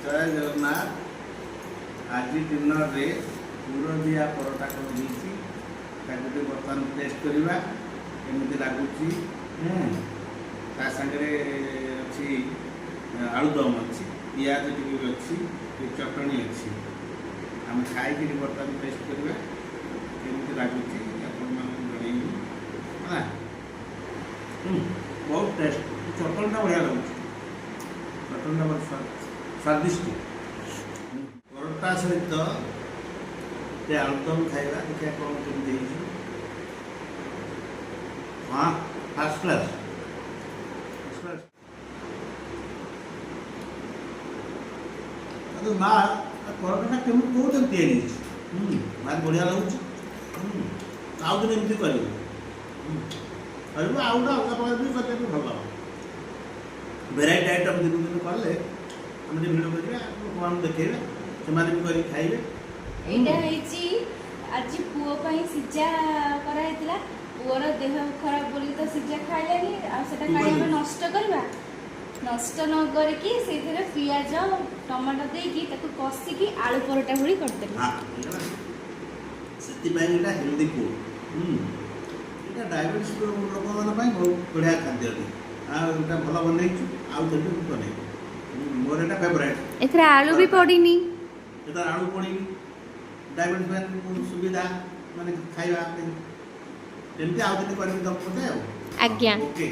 ଜୟ ଜଗନ୍ନାଥ। ଆଜି ଡିନରରେ ପୁରଦିଆ ପରଟା କରିଦେଇଛି। ତାକୁ ଟିକେ ବର୍ତ୍ତମାନ ଟେଷ୍ଟ କରିବା, କେମିତି ଲାଗୁଛି। ତା ସାଙ୍ଗରେ ଅଛି ଆଳୁଦମ ଅଛି, ପିଆଜ ଟିକେ ବି ଅଛି, ଟିକେ ଚଟଣି ଅଛି। ଆମେ ଖାଇକିରି ବର୍ତ୍ତମାନ ଟେଷ୍ଟ କରିବା, କେମିତି ଲାଗୁଛି ଆପଣମାନଙ୍କୁ ଜଣେଇବୁ। ହେଲା, ବହୁତ ଟେଷ୍ଟ। ଚଟଣିଟା ବଢ଼ିଆ ଲାଗୁଛି। ଚଟଣିଟା ବହୁତ ସ୍ୱାଦିଷ୍ଟ। ପରଟା ସହିତ ଟିକେ ଆଳୁଦମ ଖାଇବା, ଦେଖିବା କ'ଣ କେମିତି ହେଇଛି। ହଁ, ଫାର୍ଷ୍ଟ କ୍ଲାସ୍, ଫାର୍ଷ୍ଟ କ୍ଲାସ୍। ମା, ପରଟାଟା କେମିତି, କୋଉଥିରେ ତିଆରି ହେଇଛି? ଭାରି ବଢ଼ିଆ ଲାଗୁଛି। ଆଉ ଦିନ ଏମିତି କରିବୁ କରିବୁ ଆଉ ଗୋଟେ ଅଲଗା ପ୍ରକାର ବି କଲେ ବି ଭଲ ହେବ। ଭେରାଇଟି ଆଇଟମ୍ ଦିନକୁ ଦିନ କଲେ ଆମେ ଟିକେ ଭିଡ଼ିଓ କରିବା, ଲୋକମାନଙ୍କୁ ଦେଖେଇବା, ସେମାନେ ବି କରିକି ଖାଇବେ। ଏଇଟା ହେଇଛି ଆଜି ପୁଅ ପାଇଁ ସିଝା କରାହେଇଥିଲା। ପୁଅର ଦେହ ଖରାପ ବୋଲି ତ ସିଝା ଖାଇଲାନି। ଆଉ ସେଟା ତୁ କାହିଁ ଆମେ କରିବୁ? ନଷ୍ଟ କରିବା? ନଷ୍ଟ ନ କରିକି ସେଇଥିରେ ପିଆଜ, ଟମାଟୋ ଦେଇକି ତାକୁ କଷିକି ଆଳୁ ପରଟା ଭଳି କରିଦେଲି। ହଁ, ହେଇଗଲା। ସେଥିପାଇଁ ଏଇଟା ହେଲ୍ଦି ଫୁଡ୍। ଏଇଟା ଡାଇବେଟିସ୍ ଲୋକମାନଙ୍କ ପାଇଁ ବହୁତ ବଢ଼ିଆ ଖାଦ୍ୟଟେ। ଆଉ ଏଇଟା ଭଲ ବନେଇଛୁ, ଆଉ ଥରେ ବି ବନେଇବୁ। ମୋର ଏଇଟା ଫେଭରାଇଟ୍। ଏଥିରେ ଆଳୁ ବି ପଡ଼ିନି। ଏଥିରେ ଆଳୁ ପଡ଼ିନି, ଡାଇବେଟିସ୍ ପାଇଁ ବହୁତ ସୁବିଧା, ମାନେ ଖାଇବା ପାଇଁ। ଏମିତି ଆଉ ଦିନେ କରିକି ଦେବୁ ବୋଧେ ଆଉ। ଆଜ୍ଞା। ଓକେ।